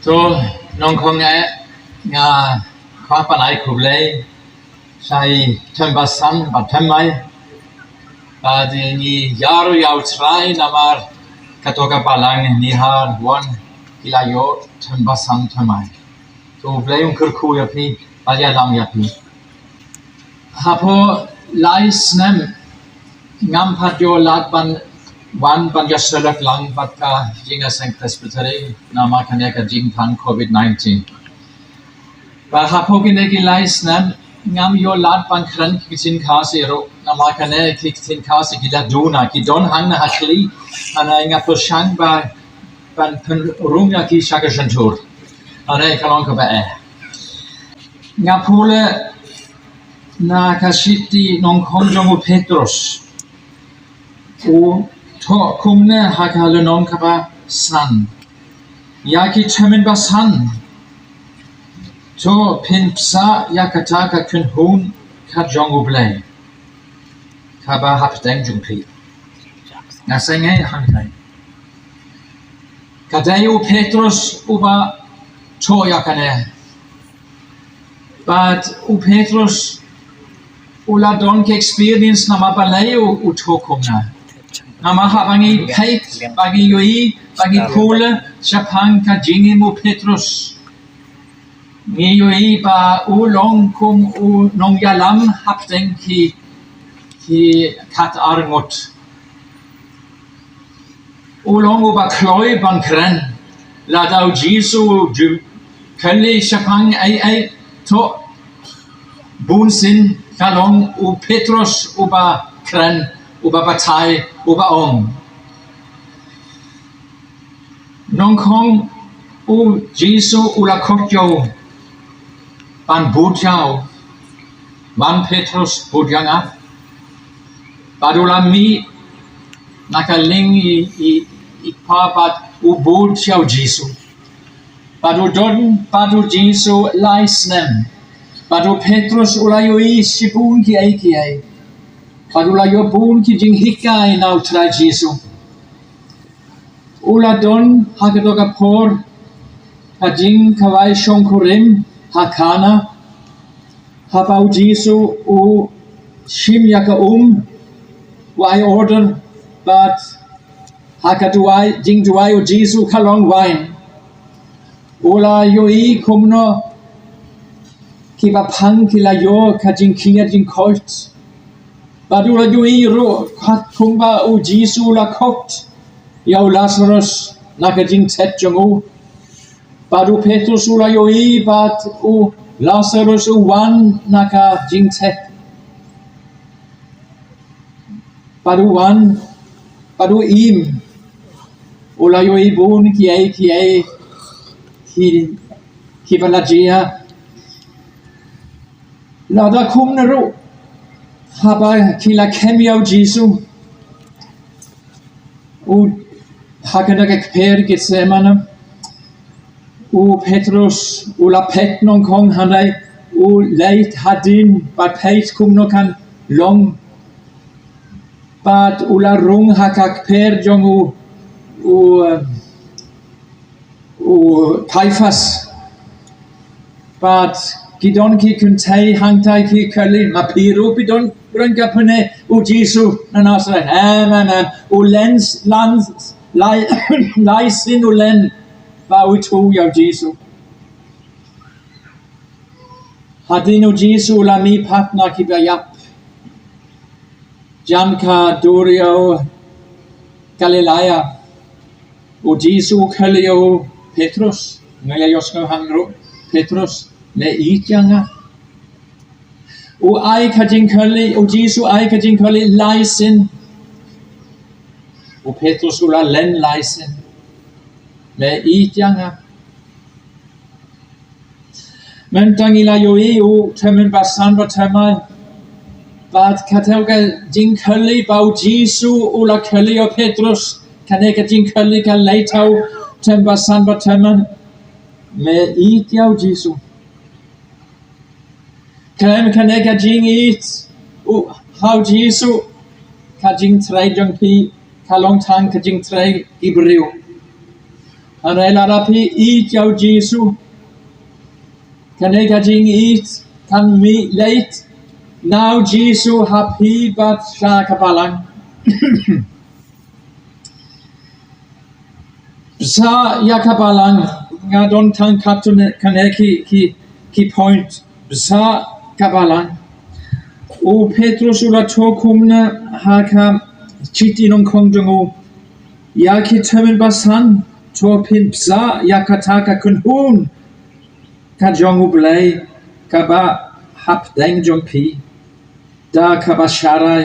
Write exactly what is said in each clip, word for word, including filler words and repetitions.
To, nongkhong eh, nga kwah ban ai khublei sha i Thembasan bad Themmai. Bad ngi ïaroh ïa u Trai namar kato ka balang ngi hap wan ki la ïoh Thembasan Themmai. To, U Blei un kyrkhu ïa phi bad ïalam ïa phi. Hapoh lai snem ngam pat ïoh lad ban wan ban ïasyllok lang bad ka jingïaseng Presbytery namar kane ka jingpang COVID nineteen. Bad hapoh kine ki lai snem ngam ïoh lad ban kren ki ktien Khasi ruh namar kane ki ktien Khasi ki la duna, ki don hangne ha khlieh, hynrei nga pyrshang ba ban pynrung ïa ki sha ka shyntur. Hynrei ka long kaba eh. Nga pule na ka shithi nongkhong jong u Petros. U thoh kumne ha ka lynnong kaba san. Ïa ki tymmen basan. To pynbsa ïa kata ka kynhun ka jong U Blei kaba hapdeng jong phi. Nga sngewthuh hangne. Ka dei u Petros uba thoh ïa kane. Bad u Petros u la don ka experience namar balei u thoh kumne. Namar haba ngi peit, ba ngi ïohi, ba ngi pule shaphang ka jingim u Petros, ngi ïohi ba u long kum u nongïalam hapdeng ki, ki khatar ngut. U long uba kloi ban kren. Lada u Jisu u ju kylli shaphang ei ei, to bunsien ka long u Petros uba kren, uba batai, uba ong. Nongkhong u Jisu u la khot ïa u ban bud ïa u. Wan Petros, bud ïa nga. Bad u la mih na ka lieng i, i, i kpa bad u bud ïa u Jisu. Bad u don bad u Jisu lai snem. Bad u Petros u la ïohi shibun kiei kiei. Bad u la ïoh bun ki jinghikai na u Trai Jisu. U la don ha kato ka por ka jingkhawai shongkurim ha Kana. Haba u Jisu u shim ïa ka um, u ai order bad ha ka duwai, jingduwai u Jisu ka long wain. U la ïohi kumno kiba pang ki la ïoh ka jingkñia jingkoit. Bad u la ïohi ruh kat kumba u Jisu u la khot ïa u Lasarus na ka jingthet jong u. Bad u Petros u la ïohi bad u Lasarus u wan na ka jingthet. Bad u wan, bad u im. U la ïohi bun kiei kiei ki, kiba la jia. Lada kumne ruh, haba ki la kem ïa u Jisu, u ha kane ka kper Gethsemane, u Petros u la peit nongkhong hangne, u leit hadien bad peit kumno kan long. Bad u la rung ha ka kper jong u, u, um, u Kaifas. Bad ki don ki kynthei hangtai ki kylli, ma phi ruh phi don ryngkat bad une u Jisu na Nasareth. Em, em, em. U len, lan, lai, lai sien u len ba u ithuh ïa u Jisu. Hadien u Jisu u la mih pat na kiba ïap. Jan ka duriaw Galilea. U Jisu u kylli ïa u Petros, nga ïa ïohsngew hangne ruh, Petros, me ïeit ïa nga? U ai ka jingkylli, u Jisu ai ka jingkylli lai sien. U Petros u la len lai sien, me ïeit ïa nga? Mynta ngi la ïohi u tymmen basan bad thymmai. Bad kato ka jingkylli ba u Jisu u la kylli ïa u Petros. Kane ka jingkylli ka leit ha u tymmen basan bad thymmai. Me ïeit ïa u Jisu? Khlem kane ka jingïeit u, ha u Jisu, ka jingtrei jong phi ka long tang ka jingtrei ki briew. Hynrei lada phi ïeit ïa u Jisu, kane ka jingïeit kan mih leit na u Jisu ha phi bad sha ka balang. Bsa ïa ka balang, nga don tang katto ne kane ki ki ki point. Bsa ka balang. U Petrus u la thoh kumne ha ka shithi nyngkong jong u, ïa ki tymmen basan, to phin bsa ïa kata ka kynhun ka jong U Blei kaba hapdeng jong phi da kaba sharai,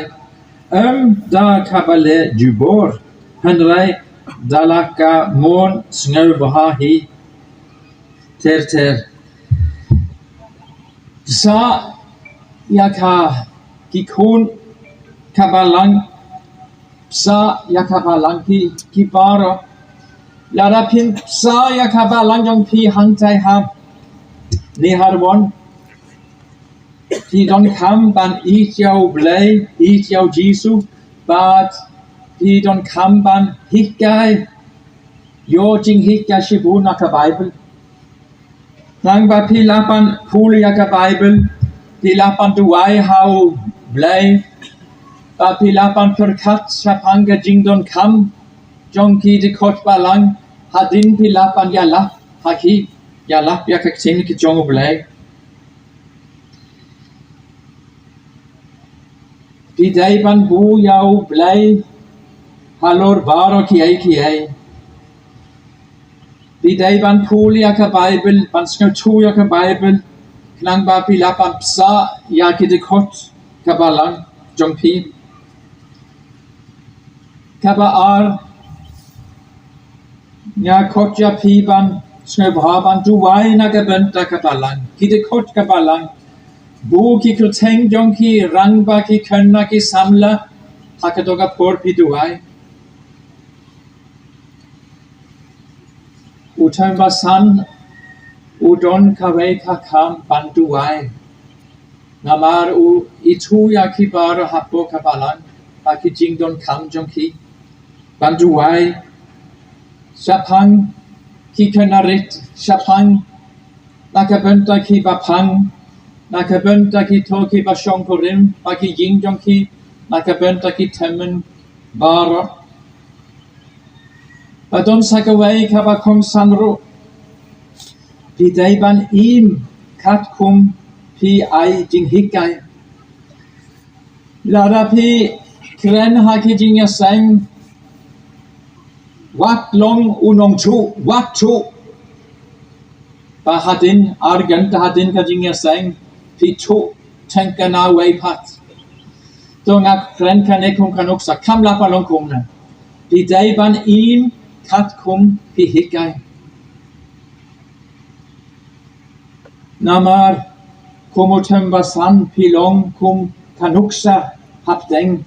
em da kaba leh jubor, hynrei da la ka mon sngewbha hi ter ter. Bsa ïa ka ki khun ka balang, bsa ïa ka balang ki ki baroh. Lada phin bsa ïa ka balang jong phi hangtai ha Nehardwon, phi donkam ban ïeit ïa U Blei, ïeit ïa u Jisu, bad phi donkam ban hikai, ïoh jinghikai shibun na ka Baibl. Nangba phi lah ban pule ïa ka Baibl, phi lah ban duwai ha U Blei, bad phi lah ban pyrkhat shaphang ka jingdonkam jong ki dkhot balang, hadien phi lah ban ïalap ha ki, ïalap ïa ka ktien ka jong U Blei. Phi dei ban buh ïa U Blei halor baroh kiei kiei. Phi dei ban pule ïa ka Baibl, ban sngewthuh ïa ka Baibl, khnang ba phi lah ban bsa ïa ki dkhot ka balang jong phi. Kaba ar, nga khot ïa phi ban sngewbha ban duwai na ka bynta ka balang, ki dkhot ka balang. Buh ki kyrteng jong ki rangbah, ki khynnah, ki samla ha kato ka por phi duwai. U tymmen basan u don kawei ka kam ban duwai. Namar u ithuh ïa ki baroh hapoh ka balang, ba ki jingdonkam jong ki, ban duwai shaphang ki khynnah rit, shaphang na ka bynta ki bapang, na ka bynta kito kiba shongkurim, ba ki ïing jong ki, na ka bynta ki tymmen baroh. Bad don sa kawei kaba kongsan ruh, phi dei ban im katkum phi ai jinghikai. Lada phi kren ha ki jingïaseng, wat long u nongthuh, wat thuh. Ba hadien, arjan ta hadien ka jingïaseng, phi thuh teng kane wei pat. To nga kren kane kum ka nuksa, kam lah ban long kumne. Phi dei ban im katkum phi hikai. Namar kum u tymmen basan phi long kum ka nuksa hapdeng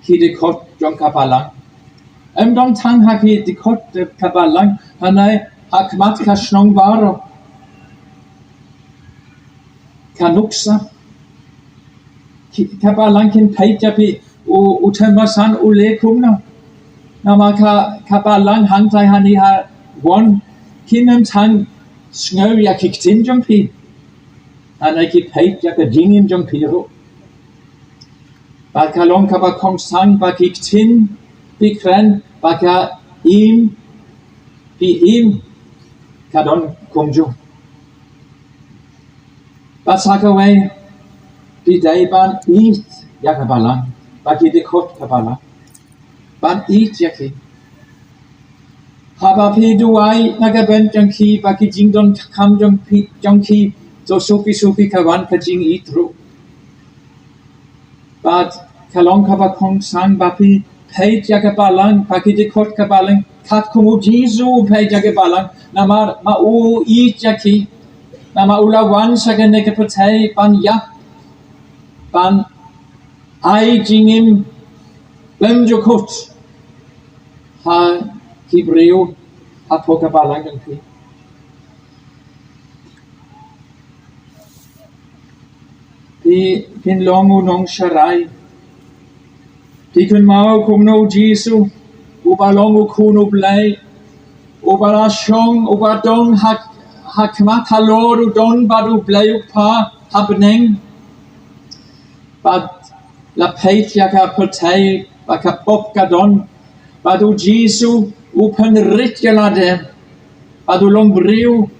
ki dkhot jong ka balang. Em don tang ha ki dkhot ka balang, hynrei ha khmat ka shnong baroh. Ka nuksa, ki, ka balang kin peit ïa phi, u, u tymmen basan u leh kumno. Namar ka, ka balang hangtai ha Nehardwon kin ym tang sngew ïa ki ktien jong phi, hynrei ki peit ïa ka jingim jong phi ruh. Bad ka long kaba kongsan ba ki ktien phi kren, ba ka im phi im ka don kumjuh. Bad sa kawei, phi dei ban ïeit ïa ka balang, ba ki dkhot ka balang. Ban ïeit ïa ki. Haba phi duwai na ka bynta jong ki, ba ki jingdonkam jong phi, jong ki, to suki suki ka wan ka jingïeit ruh. Bad ka long kaba kongsan ba phi peit ïa ka balang, ba ki dkhot ka balang, katkum u Jisu u peit ïa ka balang, namar ma u ïeit ïa ki, namar u la wan sha kane ka pyrthei ban ïap, ban ai jingim bymjukut ha ki briew hapoh ka balang jong phi. Phi, phin long u nongsharai. Phi kynmaw kumno u Jisu, uba long u Khun u Blei, Uba la shong, uba don ha, ha khmat halor u don bad u Blei u Kpa ha bneng. Bad la peit ïa ka pyrthei, ba ka pop ka don. Bad u Jisu u pynrit ïa lade. Bad u long briew.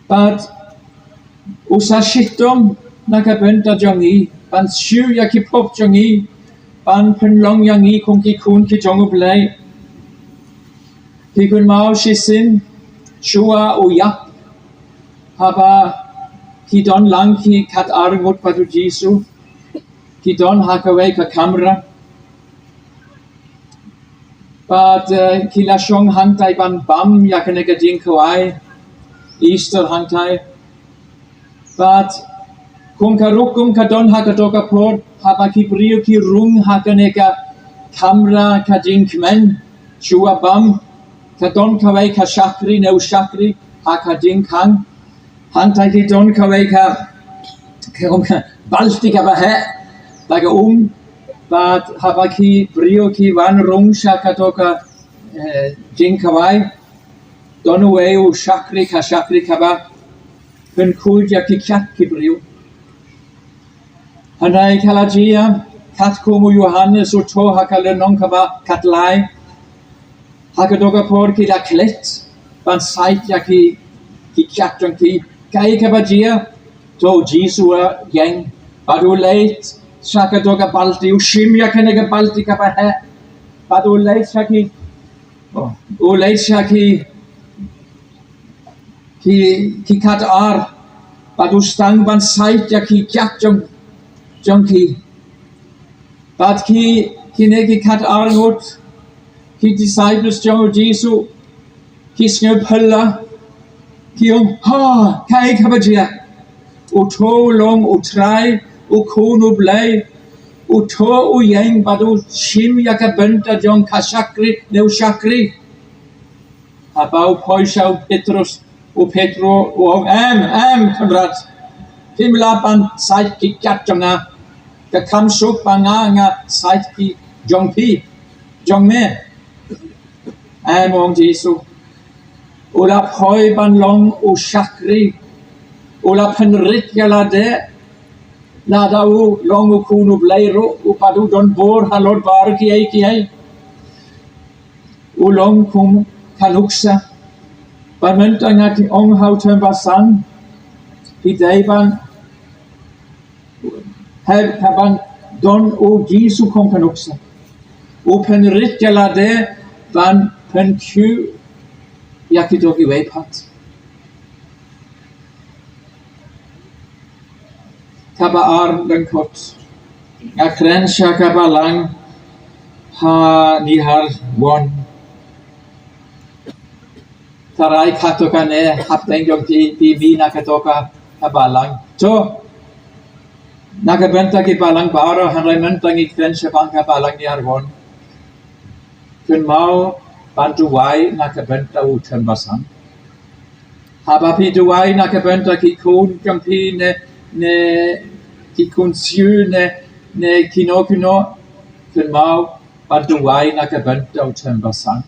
Bad u sa shitom na ka bynta jong ngi, ban siew ïa ki pop jong ngi, ban pynlong ïa ngi kum ki khun ki jong u Blei. Ki kynmaw shisien shuwa u ïap, haba ki don lang ki khat ar ngut bad u Jisu, ki don ha kawei ka kamra. Bad, eh, ki la shong hangtai ban bam ïa kane ka jingkhawai Easter hangtai. Bad kum ka rukom ka don ha kato ka por, haba ki briew ki rung ha kane ka kamra ka jingkmen, shuwa bam, ka don kawei ka shakri ne u shakri ha ka jingkhang. Hangtai ki don kawei ka, ka, ka balti kaba heh ba ka um. Bad haba ki briew ki wan rung sha kato ka, eh, jingkhawai, don uwei u shakri, ka shakri kaba pynkhuid ïa ki kjat ki briew. Hynrei ka la jia, katkum u Ïohannes u thoh ha ka lynnong kaba khatlai, ha kato ka por ki la klet ban sait ïa ki, ki kjat jong ki. Kaei kaba jia? To u Jisu u ïeng bad u leit sha kato ka balti, u shim ïa kane ka balti kaba heh bad u leit sha ki, oh, u leit sha ki, ki, ki khat ar bad u sdang ban sait ïa ki kjat jong, jong ki. Bad ki, kine ki khat ar ngut ki disciples jong u Jisu ki sngew phylla, ki ong, ha, kaei kaba jia? Uto u long u Trai, u Khun u Blei, uto u ïeng bad u shim ïa ka bynta jong ka shakri ne u shakri. Haba u poi sha u Petrus, u Petro u ong, em, em, Kynrad, phim lah ban sait ki kjat jong nga, ka kham suk ba nga, nga sait ki jong phi, jong me. Em, ong Jisu. U la poi ban long u shakri, u la pynrit ïa lade, lada u long u Khun u Blei ruh, u pat u don bor halor baroh kiei kiei. U long kum ka nuksa. Bad mynta nga ong ha u thylliej basan, phi dei ban, haba don u Jisu kum ka nuksa, u pynrit ïa lade ban pynkiew ïa kito kiwei pat. Kaba ar lyngkot, nga kren sha ka balang ha Niharwon. Tharai kato kane hapdeng jong phi, phi mih na kato ka, ka balang. To, na ka bynta ki balang baroh, hynrei mynta ngi kren shaphang ka balang Niharwon. Kynmaw ban duwai na ka bynta u thylliej basan. Haba phi duwai na ka bynta ki khun jong phi ne, ne ki khun siew ne, ne kino kino, kynmaw ban duwai na ka bynta u thylliej basan.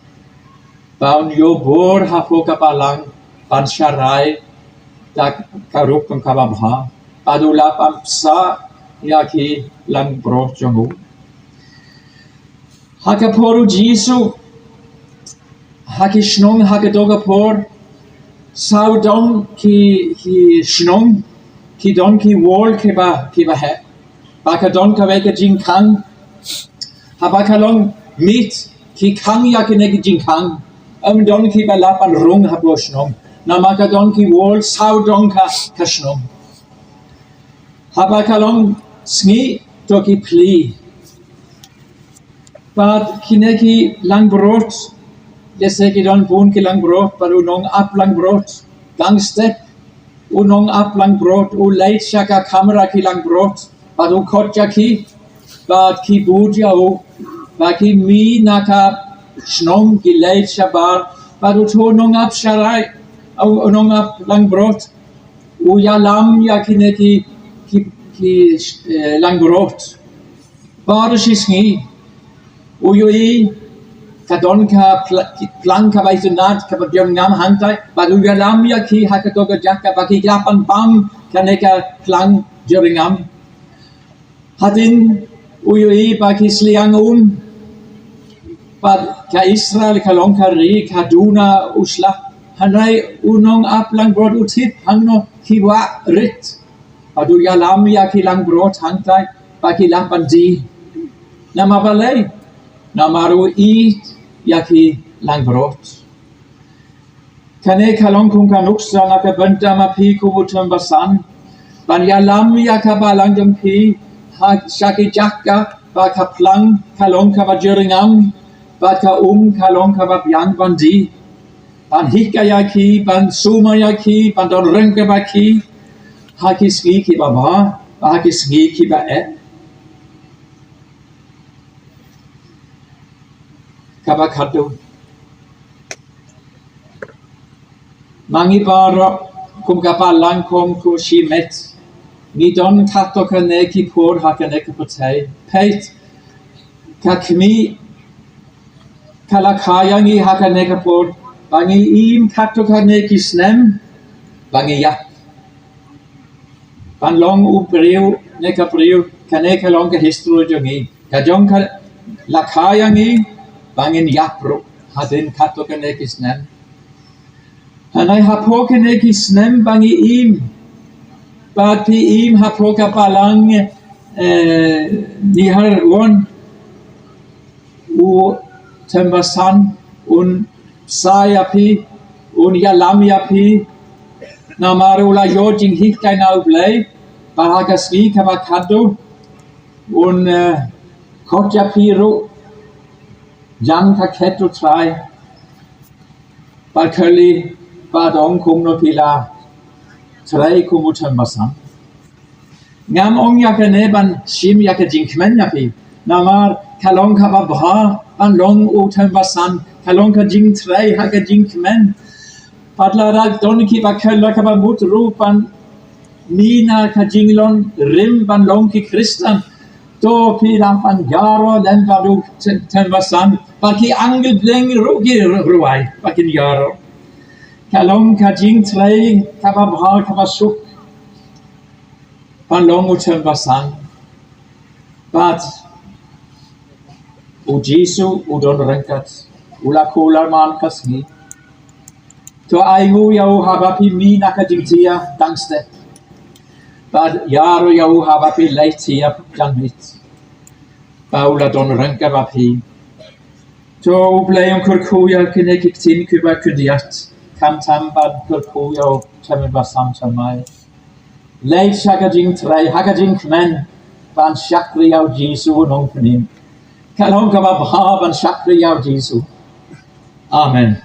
Ba un ïoh bor hapoh ka balang ban sharai da ka rukom kaba bha. Bad u lah ban pynbsa ïa ki langbrot jong u. Ha ka por u Jisu, ha ki shnong ha kato ka por, sawdong ki, ki shnong ki don ki wall kiba, kiba heh. Ba ka don kawei ka jingkhang. Haba ka long miet ki khang ïa kine ki jingkhang. Ym don kiba lah ban rung hapoh shnong. Namar ka don ki wall sawdong ka, ka shnong. Haba ka long sngi to ki plie. Bad kine ki langbrot, lehse ki don bun ki langbrot, bad u nongap langbrot, dang step, u nongap langbrot u leit sha ka kamra ki langbrot, bad u khot ïa ki, bad ki bud ïa u, bad ki mih na ka shnong ki leit shabar, bad uto u nongap sharai, u, u nongap langbrot u ïalam ïa kine ki, ki, ki, eh, langbrot. Baroh shi sngi u ïohi ka don ka pla-, ki plang kaba itynnad kaba jyrngam hangtai, bad u ïalam ïa ki ha kato ka jaka ba ki ïa pynbam kane ka plang jyrngam. Hadien u ïohi ba ki sliang um, bad ka Israel ka long ka ri ka duna u slap. Hynrei u nongaplangbrot u tip hangno ki wah rit. Bad u ïalam ïa ki langbrot hangtai ba ki lah ban die. Namar balei? Namar u ïeit ïa ki langbrot. Kane ka long kum ka nuksa na ka bynta ma phi kum u tymmen basan. Ban ïalam ïa ka balang jong phi ha sha ki jaka ba ka plang ka long kaba jyrngam, ba ka um ka long kaba biang ban die. Ban hikai ïa ki, ban sumar ïa ki, ban don ryngkat bad ki ha ki sngi kiba bha, ha ki sngi kiba eh. Kaba khadduh, ma ngi baroh kum ka balang, kum ki shimet, ngi don katto katne ki por ha kane ka pyrthei. Peit, ka khmih ka la kha ïa ngi ha kane ka por ba ngi im katto katne ki snem ba ngi ïap. Ban long u briew ne ka briew, kane ka long ka history jong ngi. Ka jong ka la kha ïa ngi ba ngin ïap ruh hadien katto katne ki snem. Hynrei hapoh kine ki snem ba ngi im, bad phi im hapoh ka balang, eh, Naharwon, u tymmen basan un sa ïa phi, un ïalam ïa phi. Namar u la ïoh jinghikai na U Blei, ba ha ka sngi kaba khadduh un, eh, khot ïa phi ruh jan ka khet U Trai. Bad kali, bad ong kumno phi la trei kum u tymmen basan. Ngam ong ïa kane ban shim ïa ka jingkmen ïa phi. Namar ka long kaba bha ban long u tymmen basan, ka long ka jingtrei ha ka jingkmen. Bad lada don kiba khlem, kaba mut ruh ban mih na ka jinglong rim ban long ki Khristan, to phi lah ban ïaroh lem bad u tymmen basan, bad ki angel bleng ruh ki rwai ba kin ïaroh. Ka long ka jingtrei kaba bha, kaba suk ban long u tymmen basan. Bad U Jisu u don ryngkat, u la kular man ka sngi. To ainguh ïa u haba phi mih na ka jingtiar dang step, bad ïaroh ïa u haba phi leit tiar janmiet, ba u la don ryngkat bad phi. To U Blei un kyrkhu ïa kine ki ktien kiba khyndiat, khamtam ban kyrkhu ïa u tymmen basan thymmai. Leit sha ka jingtrei ha ka jingkmen ban shakri ïa U Jisu u Nongpynim. Ka long kaba bha ban shakri ïa U Jisu. Amen.